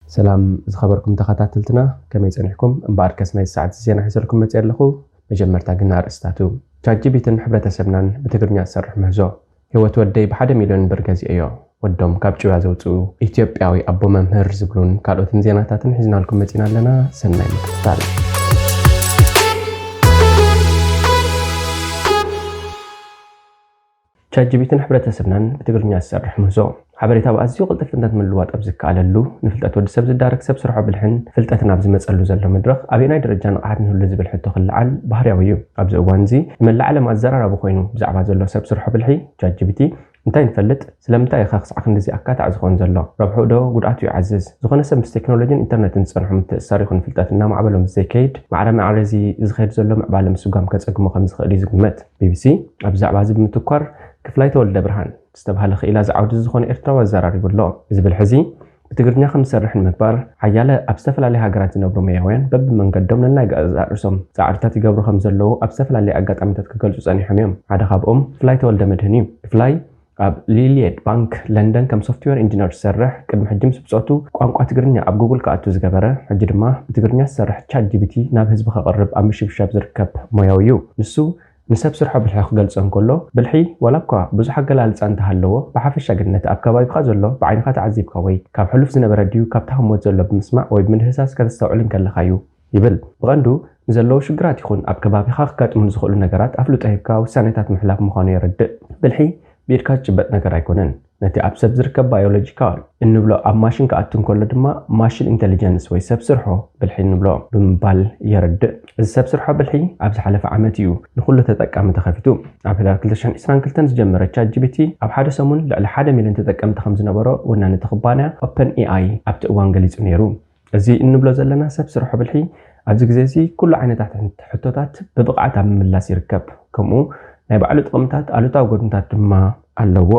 ሰላም ዝኸበርኩም ተኸታተልትና፣ ከመይ ጸኒሕኩም? እምበኣርከስ ናይ ሰዓት ዜና ሒዘልኩም መጽእ ኣለኹ። መጀመርታ ግን ኣርእስታቱ። ቻት ጂ ቢ ቲን ሕብረተሰብናን ብትግርኛ ዝሰርሕ ምህዞ። ህይወት ወደይ ብሓደ ሚልዮን ብር ገዚኦዮ። ወዶም ካብ ጭውያ ዘውፅኡ ኢትዮጵያዊ ኣቦ መምህር ዝብሉን ካልኦትን ዜናታትን ሒዝናልኩም መጺና ኣለና። ሰናይ ምክትታል። ቻት ጂ ቢ ቲን ሕብረተሰብናን ብትግርኛ ዝሰርሕ ምህዞ። ሓበሬታ ብኣዝዩ ቅልጥፍ ፍጥነት ምልዋጥ ኣብ ዝከኣለሉ፣ ንፍልጠት ወዲ ሰብ ዝዳረግ ሰብ ስርሖ ብልሕን ፍልጠትን ኣብ ዝመጸሉ ዘሎ መድረኽ፣ ኣበየናይ ደረጃ ንቕሓት ንህሉ ዝብል ሕቶ ክለዓል ባህርያዊ እዩ። ኣብዚ እዋን እዚ ንመላእ ዓለም ኣዘራራቢ ኮይኑ ብዛዕባ ዘሎ ሰብ ስርሖ ብልሒ፣ ቻት ጂ ቢ ቲ፣ እንታይ ንፈልጥ? ስለምንታይ ኢኸ ክሳዕ ክንድዚ ኣካታዕ ዝኸውን ዘሎ? ረብሕኡ ዶ ጉድኣቱ ይዓዝዝ? ዝኾነ ሰብ ምስ ቴክኖሎጂን ኢንተርነትን ዝጸንሖ ምትእስሳር ይኹን ፍልጠት እናማዕበሎ ምስ ዘይከይድ፣ ማዕረ ማዕረ እዚ ዝኸይድ ዘሎ ምዕባለ ምስጓም ከጸግሞ ከም ዝኽእል እዩ ዝግመት። ቢ ቢ ሲ ኣብ ብዛዕባ እዚ ብምትኳር፣ ክፍላይ ተወልደ ብርሃን ዝተባህለ ክኢላ እዚ ዓውዲ ዝኾነ ኤርትራዊ ኣዘራሪቡ ኣሎ። እዚ ብልሒ እዚ ብትግርኛ ከም ዝሰርሕ ንምግባር፣ ሓያለ ኣብ ዝተፈላለያ ሃገራት ዝነብሩ ሞያውያን በብመንገዶም ነናይ ገዛእ ርእሶም ጻዕርታት ይገብሩ ከም ዘለዉ ኣብ ዝተፈላለየ ኣጋጣሚታት ክገልጹ ጸኒሖም እዮም። ሓደ ካብኦም ክፍላይ ተወልደ መድህን እዩ። ክፍላይ ኣብ ሊልየድ ባንክ ለንደን ከም ሶፍትዌር ኢንጂነር ዝሰርሕ፣ ቅድሚ ሕጂ ምስ ብጾቱ ቋንቋ ትግርኛ ኣብ ጉግል ክኣቱ ዝገበረ፣ ሕጂ ድማ ብትግርኛ ዝሰርሕ ቻት ጂ ቢ ቲ ናብ ህዝቢ ከቕርብ ኣብ ምሽብሻብ ዝርከብ ሞያዊ እዩ። ንሱ ንሰብ ስርሖ ብልሒ ክገልጾ እንከሎ፣ ብልሒ ዋላ እኳ ብዙሕ ኣገላልጻ እንተሃለዎ፣ ብሓፈሻ ግን ነቲ ኣብ ከባቢኻ ዘሎ ብዓይንኻ ተዓዚብካ ወይ ካብ ሕሉፍ ዝነበረ ድዩ ካብታ ህሞት ዘሎ ብምስማዕ ወይ ብምድህሳስ ከተስተውዕል እንከለኻ እዩ ይብል። ብቐንዱ ንዘለዉ ሽግራት ይኹን ኣብ ከባቢኻ ክጋጥሙ ንዝኽእሉ ነገራት ኣፍልጦ ሂብካ ውሳኔታት ምሕላፍ ምዃኑ የረድእ። ብልሒ ብኢድካ ዝጭበጥ ነገር ኣይኮነን። ነቲ ኣብ ሰብ ዝርከብ ባዮሎጂካል እንብሎ ኣብ ማሽን ክኣቱ እንከሎ ድማ ማሽን ኢንተሊጀንስ ወይ ሰብ ስርሖ ብልሒ እንብሎ ብምባል የረድእ። እዚ ሰብ ስርሖ ብልሒ ኣብ ዝሓለፈ ዓመት እዩ ንኹሉ ተጠቃሚ ተኸፊቱ። ኣብ ሕዳር ክልተ ሽሕን ዕስራን ክልተን ዝጀመረ ቻት ጂ ቢ ቲ ኣብ ሓደ ሰሙን ልዕሊ ሓደ ሚልዮን ተጠቀምቲ ከም ዝነበሮ ወናኒ እቲ ኩባንያ ኦፐን ኤ ኣይ ኣብቲ እዋን ገሊጹ ነይሩ። እዚ እንብሎ ዘለና ሰብ ስርሖ ብልሒ ኣብዚ ግዜ እዚ ኩሉ ዓይነታት ሕቶታት ብብቕዓት ኣብ ምምላስ ይርከብ። ከምኡ ናይ ባዕሉ ጥቕምታት ኣሉታዊ ጎድንታት ድማ ኣለዎ።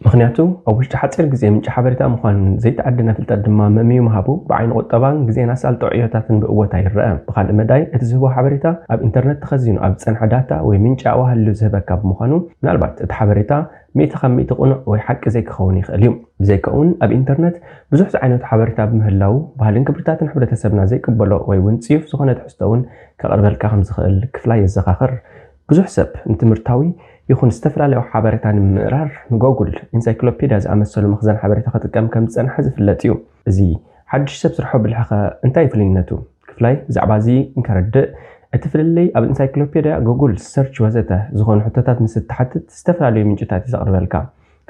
ምኽንያቱ ኣብ ውሽጢ ሓፂር ግዜ ምንጪ ሓበሬታ ምዃኑን ዘይተዓደነ ፍልጠት ድማ መምዩ ምሃቡ ብዓይኒ ቁጠባን ግዜን ኣሳልጦ ዕዮታትን ብእወታ ይረአ። ብኻልእ መዳይ እቲ ዝህቦ ሓበሬታ ኣብ ኢንተርነት ተኸዚኑ ኣብ ዝፀንሐ ዳታ ወይ ምንጪ ኣዋህሊሉ ዝህበካ ብምዃኑ ምናልባት እቲ ሓበሬታ ሚእቲ ካብ ሚእቲ ቅኑዕ ወይ ሓቂ ዘይክኸውን ይኽእል እዩ። ብዘይካኡ እውን ኣብ ኢንተርነት ብዙሕ ዝዓይነቱ ሓበሬታ ብምህላዉ ባህልን ክብርታትን ሕብረተሰብና ዘይቅበሎ ወይ እውን ፅዩፍ ዝኾነ ትሕዝቶ እውን ከቕርበልካ ከም ዝኽእል ክፍላይ የዘኻኽር። ብዙሕ ሰብ ንትምህርታዊ ይኹን ዝተፈላለዩ ሓበሬታ ንምምእራር ንጎጉል፣ ኢንሳይክሎፔድያ ዝኣመሰሉ መኽዘን ሓበሬታ ክጥቀም ከም ዝጸንሐ ዝፍለጥ እዩ። እዚ ሓድሽ ሰብ ስርሖ ብልሒኸ እንታይ እዩ ፍልይነቱ? ክፍላይ ብዛዕባ እዚ እንከረድእ፣ እቲ ፍልልይ ኣብ ኢንሳይክሎፔድያ፣ ጎጉል፣ ሰርች ወዘተ ዝኾኑ ሕቶታት ምስ እትሓትት ዝተፈላለዩ ምንጭታት እዩ ዘቕርበልካ።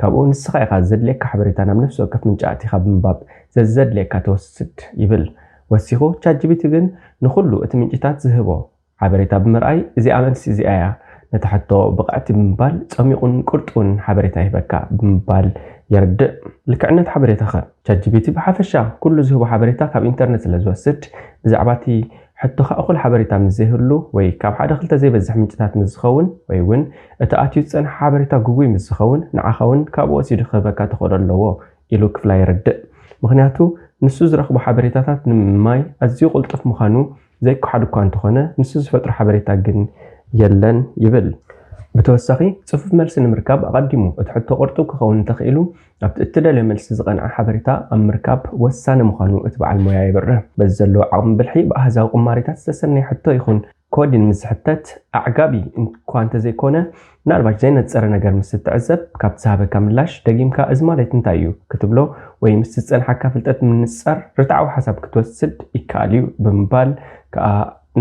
ካብኡ ንስኻ ኢኻ ዘድልየካ ሓበሬታ ናብ ነፍሲ ወከፍ ምንጪ ኣቲኻ ብምንባብ ዘዘድልየካ ትወስድ ይብል። ወሲኹ ቻት ጂ ቢ ቲ ግን ንኹሉ እቲ ምንጭታት ዝህቦ ሓበሬታ ብምርኣይ፣ "እዚኣ መልሲ እዚኣ እያ ነታ ሕቶ ብቕዕቲ" ብምባል ጸሚቑን ቁርጡን ሓበሬታ ይህበካ ብምባል የርድእ። ልክዕነት ሓበሬታኸ? ቻት ጂ ቢ ቲ ብሓፈሻ ኩሉ ዝህቦ ሓበሬታ ካብ ኢንተርነት ስለ ዝወስድ፣ ብዛዕባ እቲ ሕቶኻ እኹል ሓበሬታ ምስ ዘይህሉ ወይ ካብ ሓደ ክልተ ዘይበዝሕ ምንጭታት ምስ ዝኸውን ወይ እውን እቲ ኣትዩ ዝጸንሐ ሓበሬታ ግጉይ ምስ ዝኸውን፣ ንዓኻ እውን ካብኡ ወሲዱ ክህበካ ተኽእሎ ኣለዎ ኢሉ ክፍላይ የርድእ። ምኽንያቱ ንሱ ዝረኽቦ ሓበሬታታት ንምምማይ ኣዝዩ ቅልጡፍ ምዃኑ ዘይከሓድ እኳ እንተኾነ፣ ንሱ ዝፈጥሮ ሓበሬታ ግን የለን ይብል። ብተወሳኺ፣ ጽፉፍ መልሲ ንምርካብ ኣቐዲሙ እቲ ሕቶ ቅርጡው ክኸውን እንተኽኢሉ፣ ኣብቲ እትደልዮ መልሲ ዝቐንዐ ሓበሬታ ኣብ ምርካብ ወሳኒ ምዃኑ እቲ በዓል ሞያ የብርህ። በዚ ዘለዎ ዓቕሚ ብልሒ፣ ብኣሃዛዊ ቅማሬታት ዝተሰነየ ሕቶ ይኹን ኮዲን ምስ ዝሕተት፣ ኣዕጋቢ እኳ እንተዘይኮነ፣ ምናልባሽ ዘይነጸረ ነገር ምስ እትዕዘብ፣ ካብቲ ዝሃበካ ምላሽ ደጊምካ "እዚ ማለት እንታይ እዩ?" ክትብሎ ወይ ምስቲ ዝጸንሓካ ፍልጠት ምንጻር ርትዓዊ ሓሳብ ክትወስድ ይከኣል እዩ ብምባል ከኣ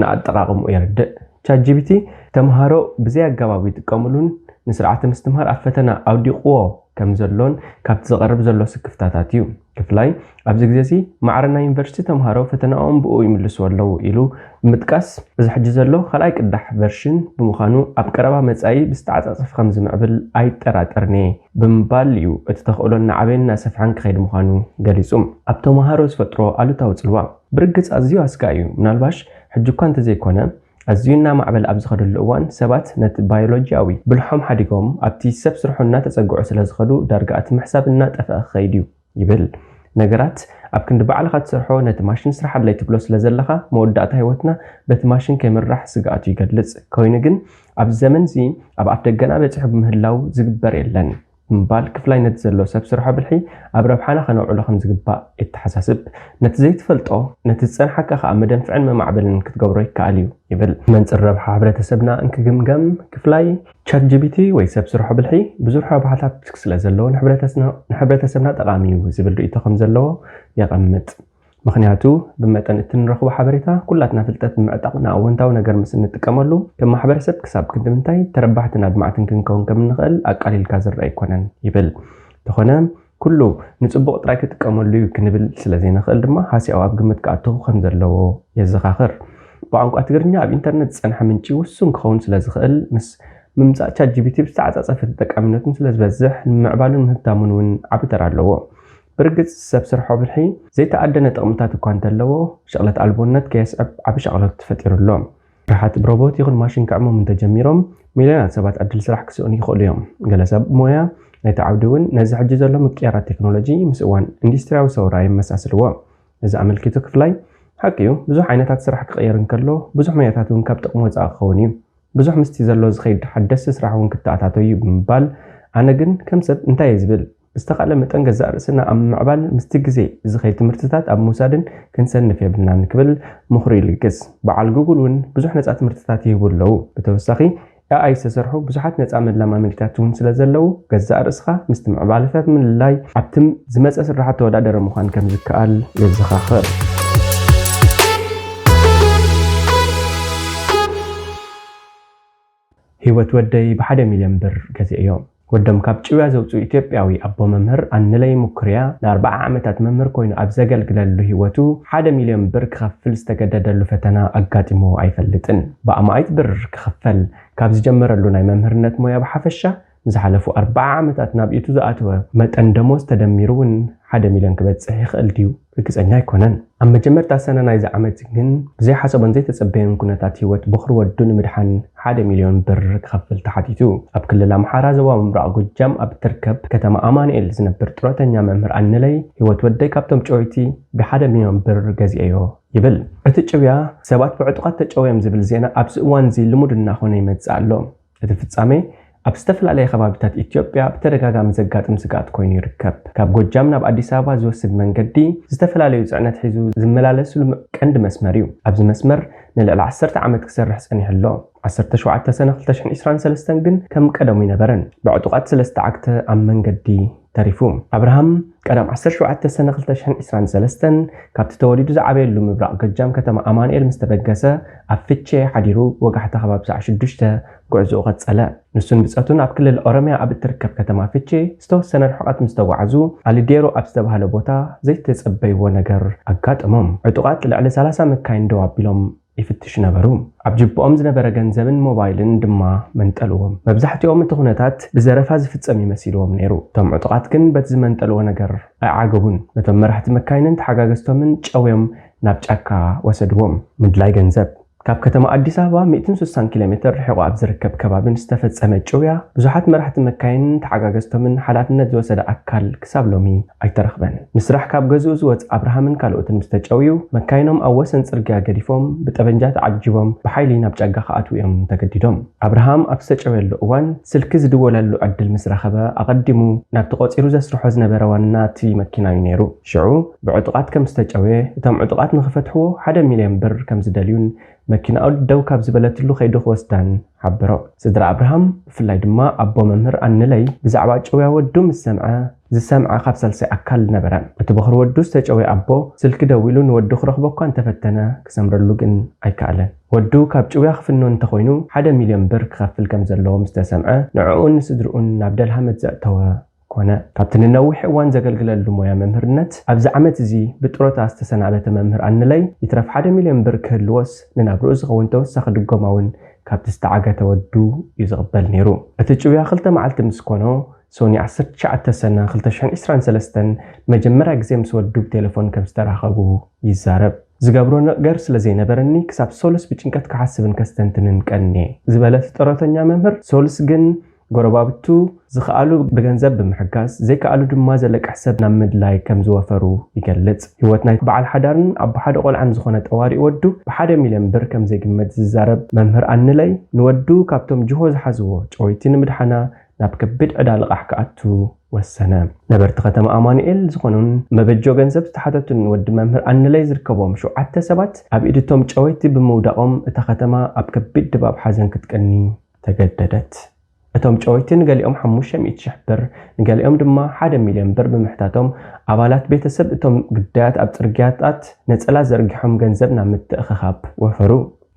ንኣጠቓቕምኡ የርድእ። ቻት ጂ ቢ ቲ ተምሃሮ ብዘይ ኣገባቡ ይጥቀምሉን ንስርዓተ ምስትምሃር ኣብ ፈተና ኣውዲቕዎ ከም ዘሎን ካብቲ ዝቐርብ ዘሎ ስክፍታታት እዩ። ክፍላይ ኣብዚ ግዜ እዚ ማዕረ ናይ ዩኒቨርሲቲ ተምሃሮ ፈተናኦም ብኡ ይምልስዎ ኣለዉ ኢሉ ብምጥቃስ፣ እዚ ሕጂ ዘሎ ካልኣይ ቅዳሕ ቨርሽን ብምዃኑ ኣብ ቀረባ መጻኢ ብዝተዓጻጸፈ ከም ዝምዕብል ኣይጠራጠርን እየ ብምባል እዩ እቲ ተኽእሎ እናዓበየን እናሰፍሐን ክኸይድ ምዃኑ ገሊጹ። ኣብ ተምሃሮ ዝፈጥሮ ኣሉታዊ ጽልዋ ብርግጽ ኣዝዩ ኣስጋኢ እዩ። ምናልባሽ ሕጂ እኳ እንተዘይኮነ፣ ኣዝዩ እናማዕበለ ኣብ ዝኸደሉ እዋን፣ ሰባት ነቲ ባዮሎጂያዊ ብልሖም ሓዲጎም ኣብቲ ሰብ ስርሑ እናተጸግዑ ስለ ዝኸዱ፣ ዳርጋ እቲ ምሕሳብ እናጠፍአ ክኸይድ እዩ ይብል። ነገራት ኣብ ክንዲ ባዕልኻ ትሰርሖ፣ ነቲ ማሽን ስራሕ ኣለይ ትብሎ ስለ ዘለኻ፣ መወዳእታ ህይወትና በቲ ማሽን ከይምራሕ ስግኣቱ ይገልጽ። ኮይኑ ግን፣ ኣብዚ ዘመን እዚ ኣብ ኣፍ ደገና በጺሑ ብምህላው ዝግበር የለን። ብምባል፣ ክፍላይ ነቲ ዘሎ ሰብ ስርሖ ብልሒ ኣብ ረብሓና ከነውዕሎ ከም ዝግባእ የተሓሳስብ። ነቲ ዘይትፈልጦ፣ ነቲ ዝጸንሓካ ከኣ መደንፍዕን መማዕበልን ክትገብሮ ይከኣል እዩ ይብል። መንጽር ረብሓ ሕብረተሰብና እንክግምገም፣ ክፍላይ ቻት ጂ ቢ ቲ ወይ ሰብ ስርሖ ብልሒ ብዙሕ ረብሓታት ስለ ዘለዎ ንሕብረተስና-፣ ንሕብረተሰብና ጠቓሚ እዩ ዝብል ርእይቶ ከም ዘለዎ የቐምጥ። ምኽንያቱ፣ ብመጠን እቲ ንረኽቦ ሓበሬታ ኩላትና ፍልጠት ብምዕጣቕ ንኣወንታዊ ነገር ምስ እንጥቀመሉ፣ ከም ማሕበረሰብ ክሳብ ክንዲ ምንታይ ተረባሕትን ኣድማዕትን ክንከውን ከም እንኽእል ኣቃሊልካ ዝረአ ኣይኮነን ይብል። እንተኾነ፣ ኩሉ ንጽቡቕ ጥራይ ክጥቀመሉ እዩ ክንብል ስለ ዘይንኽእል ድማ፣ ሃስያኡ ኣብ ግምት ክኣትዉ ከም ዘለዎ የዘኻኽር። ብቋንቋ ትግርኛ ኣብ ኢንተርነት ዝጸንሐ ምንጪ ውሱን ክኸውን ስለ ዝኽእል፣ ምስ ምምጻእ ቻት ጂ ቢ ቲ ብዝተዓጻጸፈ ተጠቃሚነቱን ስለ ዝበዝሕ፣ ንምምዕባሉን ምህብታሙን እውን ዓቢ ተራ ኣለዎ። ብርግጽ፣ ሰብ ስርሖ ብልሒ ዘይተኣደነ ጥቕምታት እኳ እንተለዎ፣ ሸቕለት ኣልቦነት ከየስዕብ ዓቢ ሻቕሎት ፈጢሩ ኣሎ። ስራሓት ብሮቦት ይኹን ማሽን ክዕመሙ እንተጀሚሮም፣ ሚልዮናት ሰባት ዕድል ስራሕ ክስእኑ ይኽእሉ እዮም። ገለ ሰብ ሞያ ናይቲ ዓውዲ እውን ነዚ ሕጂ ዘሎ ምቅያራት ቴክኖሎጂ ምስ እዋን ኢንዱስትርያዊ ሰውራ የመሳስልዎ። እዚ ኣመልኪቱ ክፍላይ፣ ሓቂ እዩ፣ ብዙሕ ዓይነታት ስራሕ ክቕየር እንከሎ፣ ብዙሕ ሞያታት እውን ካብ ጥቕሚ ወጻኢ ክኸውን እዩ። ብዙሕ ምስቲ ዘሎ ዝኸይድ ሓደስቲ ስራሕ እውን ክተኣታቶ እዩ ብምባል፣ ኣነ ግን ከም ሰብ እንታይ እየ ዝብል? ብዝተኻእለ መጠን ገዛእ ርእስና ኣብ ምምዕባል፣ ምስቲ ግዜ ዝኸይድ ትምህርትታት ኣብ ምውሳድን ክንሰንፍ የብልናን ክብል ምኽሩ ይልግስ። በዓል ጉግል እውን ብዙሕ ነጻ ትምህርትታት ይህቡ ኣለዉ። ብተወሳኺ፣ ኤ ኣይ ዝተሰርሑ ብዙሓት ነጻ መለማመዲታት እውን ስለ ዘለዉ፣ ገዛእ ርእስኻ ምስቲ ምዕባለታት ምልላይ፣ ኣብቲ ዝመጸ ስርሓት ተወዳደሪ ምዃን ከም ዝከኣል የዘኻኽር። ህይወት ወደይ ብሓደ ሚልዮን ብር ገዚኤዮ። ወዶም ካብ ጭውያ ዘውፅኡ ኢትዮጵያዊ ኣቦ መምህር ኣንለይ ሙኩርያ ንኣርብዓ ዓመታት መምህር ኮይኑ ኣብ ዘገልግለሉ ህይወቱ ሓደ ሚልዮን ብር ክኸፍል ዝተገደደሉ ፈተና ኣጋጢሞ ኣይፈልጥን። ብኣማኢት ብር ክኽፈል ካብ ዝጀመረሉ ናይ መምህርነት ሞያ ብሓፈሻ ንዝሓለፉ ኣርብዓ ዓመታት ናብ ኢቱ ዝኣተወ መጠን ደሞዝ ተደሚሩ እውን ሓደ ሚልዮን ክበጽሕ ይኽእል ድዩ? ርግጸኛ ኣይኮነን። ኣብ መጀመርታ ሰነ ናይዚ ዓመት ግን ብዘይሓሰቦን ዘይተጸበዮን ኩነታት ህይወት ቦኽሪ ወዱ ንምድሓን ሓደ ሚልዮን ብር ክኸፍል ተሓቲቱ። ኣብ ክልል ኣምሓራ ዞባ ምብራቕ ጎጃም ኣብ እትርከብ ከተማ ኣማኑኤል ዝነብር ጡረተኛ መምህር ኣንለይ፣ ህይወት ወደይ ካብቶም ጨወይቲ ብሓደ ሚልዮን ብር ገዚኤዮ ይብል። እቲ ጭውያ ሰባት ብዕጡቓት ተጨውዮም ዝብል ዜና ኣብዚ እዋን እዚ ልሙድ እናኾነ ይመጽእ ኣሎ። እቲ ፍጻሜ ኣብ ዝተፈላለየ ከባቢታት ኢትዮጵያ ብተደጋጋሚ ዘጋጥም ስግኣት ኮይኑ ይርከብ። ካብ ጎጃም ናብ ኣዲስ ኣበባ ዝወስድ መንገዲ ዝተፈላለዩ ጽዕነት ሒዙ ዝመላለስሉ ቀንዲ መስመር እዩ። ኣብዚ መስመር ንልዕሊ ዓሰርተ ዓመት ክሰርሕ ጸኒሑ ኣሎ። ዓሰርተ ሸውዓተ ሰነ ክልተ ሽሕን ዕስራን ሰለስተን ግን ከም ቀደሙ ኣይነበረን። ብዕጡቓት ስለ ዝተዓግተ ኣብ መንገዲ ተሪፉ። ኣብርሃም ቀዳም ዓሰርተ ሸውዓተ ሰነ ክልተ ሽሕን ዕስራን ሰለስተን ካብቲ ተወሊዱ ዝዓበየሉ ምብራቕ ጎጃም ከተማ ኣማኑኤል ምስ ተበገሰ ኣብ ፍቼ ሓዲሩ ወጋሕታ ከባቢ ሰዓት ሽዱሽተ ጉዕዞኡ ቀጸለ። ንሱን ብጸቱን ኣብ ክልል ኦሮምያ ኣብ እትርከብ ከተማ ፍቼ ዝተወሰነ ርሕቐት ምስ ተጓዓዙ ኣሊዴሮ ኣብ ዝተባህለ ቦታ ዘይተጸበይዎ ነገር ኣጋጠሞም። ዕጡቓት ልዕሊ ሰላሳ መካይን ደው ኣቢሎም ይፍትሹ ነበሩ። ኣብ ጅብኦም ዝነበረ ገንዘብን ሞባይልን ድማ መንጠልዎም። መብዛሕትኦም እቲ ኩነታት ብዘረፋ ዝፍጸም እዩ መሲልዎም ነይሩ። እቶም ዕጡቓት ግን በቲ ዝመንጠልዎ ነገር ኣይዓገቡን። ነቶም መራሕቲ መካይንን ተሓጋገዝቶምን ጨውዮም ናብ ጫካ ወሰድዎም። ምድላይ ገንዘብ። ካብ ከተማ ኣዲስ ኣበባ ሚእትን ስሳን ኪሎ ሜትር ርሒቑ ኣብ ዝርከብ ከባቢ ንዝተፈጸመ ጭውያ ብዙሓት መራሕቲ መካይንን ተሓጋገዝቶምን ሓላፍነት ዝወሰደ ኣካል ክሳብ ሎሚ ኣይተረኽበን። ንስራሕ ካብ ገዝኡ ዝወጽእ ኣብርሃምን ካልኦትን ምስ ተጨውዩ፣ መካይኖም ኣብ ወሰን ጽርግያ ገዲፎም፣ ብጠበንጃ ተዓጂቦም ብሓይሊ ናብ ጫጋ ክኣትዉ እዮም ተገዲዶም። ኣብርሃም ኣብ ዝተጨውየሉ እዋን፣ ስልኪ ዝድወለሉ ዕድል ምስ ረኸበ፣ ኣቐዲሙ ናብቲ ቆጺሩ ዘስርሖ ዝነበረ ዋና እቲ መኪና እዩ ነይሩ። ሽዑ፣ ብዕጡቓት ከም ዝተጨውየ፣ እቶም ዕጡቓት ንኽፈትሕዎ ሓደ ሚልዮን ብር ከም ዝደልዩን መኪናኡ ደው ካብ ዝበለትሉ ከይዱ ክወስዳን ሓበሮ። ስድራ ኣብርሃም፣ ብፍላይ ድማ ኣቦ መምህር ኣንለይ፣ ብዛዕባ ጭውያ ወዱ ምስ ሰምዐ፣ ዝሰምዐ ካብ ሳልሳይ ኣካል ነበረ። እቲ ቦኽሪ ወዱ ዝተጨውየ ኣቦ፣ ስልኪ ደዊሉ ንወዱ ክረኽቦ እኳ እንተፈተነ፣ ክሰምረሉ ግን ኣይከኣለን። ወዱ ካብ ጭውያ ክፍኖ እንተኾይኑ፣ ሓደ ሚልዮን ብር ክኸፍል ከም ዘለዎ ምስ ተሰምዐ፣ ንዕኡን ንስድርኡን ናብ ደልሃመት ዘእተወ ኮነ። ካብቲ ንነዊሕ እዋን ዘገልግለሉ ሞያ መምህርነት፣ ኣብዚ ዓመት እዚ ብጡረታ ዝተሰናበተ መምህር ኣንለይ፣ ይትረፍ ሓደ ሚልዮን ብር ክህልዎስ፣ ንናብርኡ ዝኸውን ተወሳኺ ድጎማ እውን ካብቲ ዝተዓገተ ወዱ እዩ ዝቕበል ነይሩ። እቲ ጭውያ ክልተ መዓልቲ ምስ ኮኖ፣ ሶኒ ዓሰርተ ትሽዓተ ሰነ ክልተ ሽሕን ዕስራን ሰለስተን ንመጀመርያ ግዜ ምስ ወዱ ብቴሌፎን ከም ዝተራኸቡ ይዛረብ። ዝገብሮ ነገር ስለ ዘይነበረኒ፣ ክሳብ ሶሉስ ብጭንቀት ክሓስብን ከስተንትንን ቀንየ ዝበለ እቲ ጡረተኛ መምህር፣ ሶሉስ ግን ጎረባብቱ ዝኸኣሉ ብገንዘብ ብምሕጋዝ፣ ዘይከኣሉ ድማ ዘለቅሕ ሰብ ናብ ምድላይ ከም ዝወፈሩ ይገልጽ። ህይወት ናይ በዓል ሓዳርን ኣቦ ሓደ ቆልዓን ዝኾነ ጠዋሪ ወዱ ብሓደ ሚልዮን ብር ከም ዘይግመት ዝዛረብ መምህር ኣንለይ፣ ንወዱ ካብቶም ጅሆ ዝሓዝዎ ጨወይቲ ንምድሓና ናብ ከቢድ ዕዳ ልቓሕ ክኣቱ ወሰነ። ነበርቲ ከተማ ኣማኑኤል ዝኾኑን መበጆ ገንዘብ ዝተሓተቱን ወዲ መምህር ኣንለይ ዝርከቦም ሸውዓተ ሰባት ኣብ ኢድቶም ጨወይቲ ብምውዳቖም እታ ከተማ ኣብ ከቢድ ድባብ ሓዘን ክትቀኒ ተገደደት። እቶም ጨወይቲ ንገሊኦም ሓሙሽተ ሚእቲ ሽሕ ብር፣ ንገሊኦም ድማ ሓደ ሚልዮን ብር ብምሕታቶም ኣባላት ቤተሰብ እቶም ግዳያት ኣብ ጽርግያታት ነጸላ ዘርጊሖም ገንዘብ ናብ ምትእኽኻብ ወፈሩ።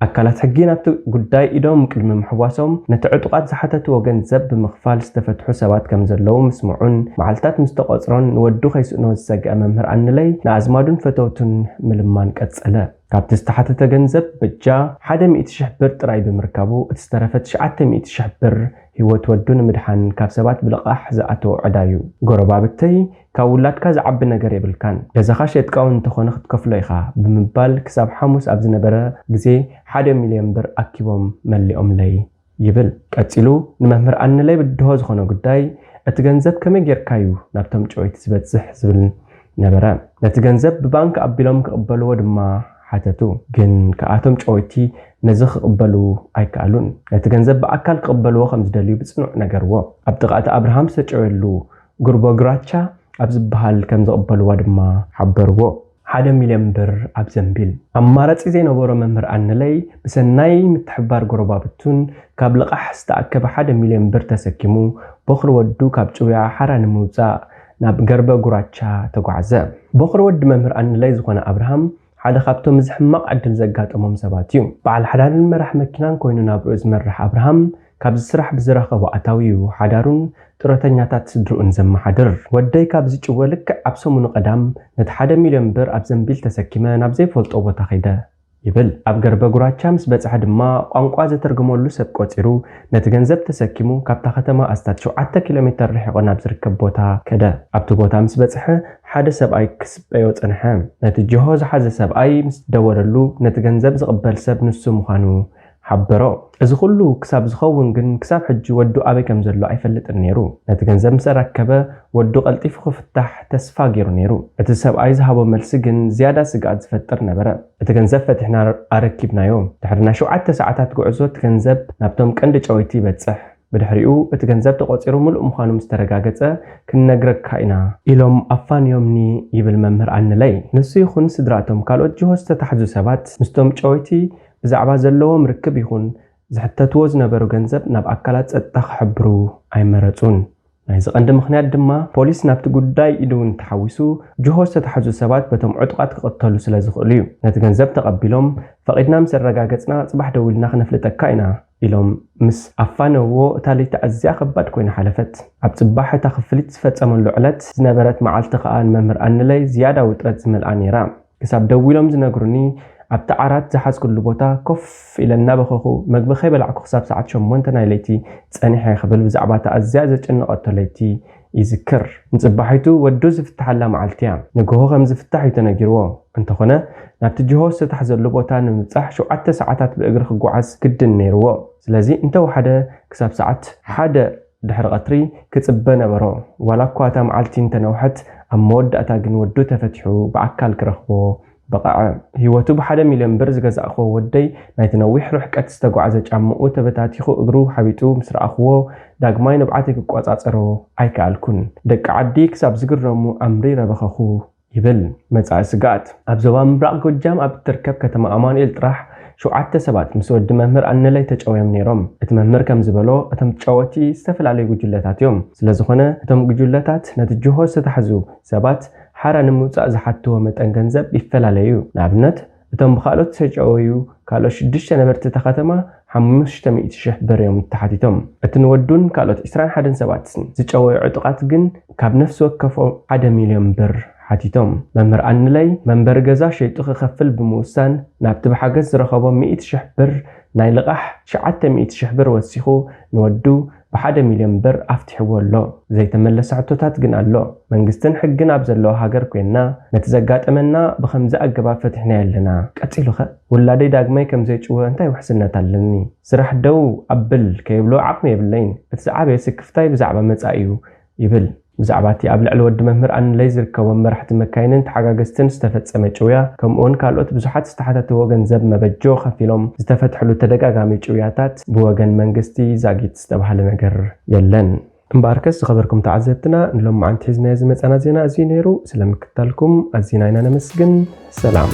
ኣካላት ሕጊ ናብቲ ጉዳይ ኢዶም ቅድሚ ምሕዋሶም ነቲ ዕጡቓት ዝሓተትዎ ገንዘብ ብምኽፋል ዝተፈትሑ ሰባት ከም ዘለዉ ምስምዑን መዓልታት ምስ ተቖጽሮን ንወዱ ከይስእኖ ዝሰግአ መምህር ኣንለይ ንኣዝማዱን ፈተውቱን ምልማን ቀጸለ። ካብቲ ዝተሓተተ ገንዘብ በጃ ሓደ ሚእቲ ሽሕ ብር ጥራይ ብምርካቡ እቲ ዝተረፈ ትሽዓተ ሚእቲ ሽሕ ብር ህይወት ወዱ ንምድሓን ካብ ሰባት ብልቓሕ ዝኣተወ ዕዳ እዩ። ጎረባብተይ ካብ ውላድካ ዝዓቢ ነገር የብልካን፣ ገዛኻ ሸጥካ እውን እንተኾነ ክትከፍሎ ኢኻ ብምባል ክሳብ ሓሙስ ኣብ ዝነበረ ግዜ ሓደ ሚልዮን ብር ኣኪቦም መሊኦምለይ ይብል። ቀጺሉ ንመምህር ኣንለይ ብድሆ ዝኾነ ጉዳይ እቲ ገንዘብ ከመይ ጌርካዩ ናብቶም ጨወይቲ ዝበጽሕ ዝብል ነበረ። ነቲ ገንዘብ ብባንክ ኣቢሎም ክቕበልዎ ድማ ሓተቱ። ግን ከኣቶም ጨወይቲ ነዚ ክቕበሉ ኣይከኣሉን። ነቲ ገንዘብ ብኣካል ክቕበልዎ ከም ዝደልዩ ብጽኑዕ ነገርዎ። ኣብ ጥቓ እቲ ኣብርሃም ዝተጨወየሉ ጉርቦ ግራቻ ኣብ ዝበሃል ከም ዝቕበልዋ ድማ ሓበርዎ። ሓደ ሚልዮን ብር ኣብ ዘንቢል። ኣማራጺ ዘይነበሮ መምህር ኣንለይ ብሰናይ ምትሕብባር ጎረባብቱን ካብ ልቓሕ ዝተኣከበ ሓደ ሚልዮን ብር ተሰኪሙ ቦኽሪ ወዱ ካብ ጭውያ ሓራ ንምውጻእ ናብ ገርበ ጉራቻ ተጓዕዘ። ቦኽሪ ወዲ መምህር ኣንለይ ዝኾነ ኣብርሃም ሓደ ካብቶም እዚ ሕማቕ ዕድል ዘጋጠሞም ሰባት እዩ። በዓል ሓዳርን መራሕ መኪናን ኮይኑ ናብርኡ ዝመርሕ ኣብርሃም ካብዚ ስራሕ ብዝረኸቦ ኣታዊ እዩ ሓዳሩን ጡረተኛታት ስድርኡን ዘመሓድር። ወደይ ካብዚ ጭወ ልክዕ ኣብ ሰሙኑ ቀዳም ነቲ ሓደ ሚልዮን ብር ኣብ ዘንቢል ተሰኪመ ናብ ዘይፈልጦ ቦታ ከይደ ይብል። ኣብ ገርበ ጉራቻ ምስ በጽሐ ድማ ቋንቋ ዘተርግመሉ ሰብ ቆጺሩ ነቲ ገንዘብ ተሰኪሙ ካብታ ከተማ ኣስታት ሸውዓተ ኪሎ ሜተር ርሒቑ ናብ ዝርከብ ቦታ ከደ። ኣብቲ ቦታ ምስ በጽሐ ሓደ ሰብኣይ ክስበዮ ጸንሐ። ነቲ ጅሆ ዝሓዘ ሰብኣይ ምስ ደወለሉ ነቲ ገንዘብ ዝቕበል ሰብ ንሱ ምዃኑ ሓበሮ። እዚ ኩሉ ክሳብ ዝኸውን ግን ክሳብ ሕጂ ወዱ ኣበይ ከም ዘሎ ኣይፈልጥን ነይሩ። ነቲ ገንዘብ ምስ ኣረከበ ወዱ ቀልጢፉ ክፍታሕ ተስፋ ገይሩ ነይሩ። እቲ ሰብኣይ ዝሃቦ መልሲ ግን ዝያዳ ስግኣት ዝፈጥር ነበረ። እቲ ገንዘብ ፈቲሕና ኣረኪብናዮ። ድሕሪ ናይ ሸውዓተ ሰዓታት ጉዕዞ እቲ ገንዘብ ናብቶም ቀንዲ ጨወይቲ ይበጽሕ። ብድሕሪኡ እቲ ገንዘብ ተቖጺሩ ምሉእ ምዃኑ ምስ ተረጋገጸ ክንነግረካ ኢና ኢሎም ኣፋንዮምኒ ይብል መምህር ኣንለይ። ንሱ ይኹን ስድራቶም ካልኦት ጅሆ ዝተታሕዙ ሰባት ምስቶም ጨወይቲ ብዛዕባ ዘለዎም ርክብ ይኹን ዝሕተትዎ ዝነበሩ ገንዘብ ናብ ኣካላት ጸጥታ ክሕብሩ ኣይመረጹን። ናይዚ ቀንዲ ምኽንያት ድማ ፖሊስ ናብቲ ጉዳይ ኢዱ እውን ተሓዊሱ ጅሆ ዝተታሕዙ ሰባት በቶም ዕጡቓት ክቕተሉ ስለ ዝኽእሉ እዩ። ነቲ ገንዘብ ተቐቢሎም ፈቒድና ምስ ኣረጋገጽና ጽባሕ ደዊልና ክነፍልጠካ ኢና ኢሎም ምስ ኣፋነውዎ እታ ለይቲ ኣዝያ ከባድ ኮይና ሓለፈት። ኣብ ጽባሕ እታ ክፍሊት ዝፈጸመሉ ዕለት ዝነበረት መዓልቲ ከኣ ንመምህር ኣንለይ ዝያዳ ውጥረት ዝመልኣ ነይራ። ክሳብ ደዊሎም ዝነግሩኒ ኣብቲ ዓራት ዝሓዝኩሉ ቦታ ኮፍ ኢለ እናበኸኹ መግቢ ከይበላዕኩ ክሳብ ሰዓት ሸሞንተ ናይ ለይቲ ጸኒሐ ክብል ብዛዕባ እታ ኣዝያ ዘጨነቐቶ ለይቲ ይዝክር። ንጽባሒቱ ወዱ ዝፍትሓላ መዓልቲ እያ። ንግሆ ከም ዝፍታሕ እዩ ተነጊርዎ። እንተኾነ ናብቲ ጅሆ ዝተታሕዘሉ ቦታ ንምብጻሕ ሸውዓተ ሰዓታት ብእግሪ ክጓዓዝ ግድን ነይርዎ። ስለዚ እንተወሓደ ክሳብ ሰዓት ሓደ ድሕሪ ቀትሪ ክጽበ ነበሮ። ዋላ እኳ እታ መዓልቲ እንተነውሐት ኣብ መወዳእታ ግን ወዱ ተፈቲሑ ብኣካል ክረኽቦ በቐዐ። ህይወቱ ብሓደ ሚልዮን ብር ዝገዛእክዎ ወደይ ናይቲ ነዊሕ ርሕቀት ዝተጓዕዘ ጫምኡ ተበታቲኹ እግሩ ሓቢጡ ምስ ረኣኽዎ ዳግማይ ንብዓተይ ክቆጻጸሮ ኣይከኣልኩን። ደቂ ዓዲ ክሳብ ዝግረሙ ኣምሪረ በኸኹ ይብል። መጻኢ ስግኣት። ኣብ ዞባ ምብራቕ ጎጃም ኣብ እትርከብ ከተማ ኣማኑኤል ጥራሕ ሸውዓተ ሰባት ምስ ወዲ መምህር ኣነላይ ተጨውዮም ነይሮም። እቲ መምህር ከም ዝበሎ እቶም ተጫወቲ ዝተፈላለዩ ጉጅለታት እዮም። ስለዝኾነ እቶም ጉጅለታት ነቲ ጅሆ ዝተታሕዙ ሰባት ሓራ ንምውጻእ ዝሓትዎ መጠን ገንዘብ ይፈላለዩ። ንኣብነት እቶም ብኻልኦት ዝተጨወዩ ካልኦት ሽዱሽተ ነበርቲ እታ ከተማ ሓሙሽተ ሚእቲ ሽሕ ብር እዮም ተሓቲቶም። እቲ ንወዱን ካልኦት ዕስራን ሓደን ሰባትን ዝጨወዩ ዕጡቓት ግን ካብ ነፍሲ ወከፎም ሓደ ሚልዮን ብር ሓቲቶም። መምህር ኣንለይ መንበሪ ገዛ ሸይጡ ክኸፍል ብምውሳን ናብቲ ብሓገዝ ዝረኸቦ ሚእቲ ሽሕ ብር ናይ ልቓሕ ትሽዓተ ሚእቲ ሽሕ ብር ወሲኹ ንወዱ ብሓደ ሚልዮን ብር ኣፍቲሕዎ ኣሎ። ዘይተመለሰ ሕቶታት ግን ኣሎ። መንግስትን ሕግን ኣብ ዘለዎ ሃገር ኮይንና ነቲ ዘጋጠመና ብኸምዚ ኣገባብ ፈቲሕናዮ ኣለና። ቀጺሉኸ ውላደይ ዳግማይ ከም ዘይጭወ እንታይ ውሕስነት ኣለኒ? ስራሕ ደው ኣብል ከይብሎ ዓቕሚ የብለይን። እቲ ዝዓበየ ስክፍታይ ብዛዕባ መጻኢ'ዩ ይብል። ብዛዕባ እቲ ኣብ ልዕሊ ወዲ መምህር ኣንለይ ዝርከቦም መራሕቲ መካይንን ተሓጋገዝትን ዝተፈጸመ ጭውያ፣ ከምኡውን ካልኦት ብዙሓት ዝተሓተትዎ ገንዘብ መበጆ ከፊሎም ዝተፈትሕሉ ተደጋጋሚ ጭውያታት ብወገን መንግስቲ ዛጊት ዝተባህለ ነገር የለን። እምበኣርከስ ዝኸበርኩም ተዓዘብትና፣ ንሎማዓንቲ ሒዝናዮ ዝመጻና ዜና እዚ ነይሩ። ስለምክታልኩም ኣዚና ኢና ነመስግን። ሰላም።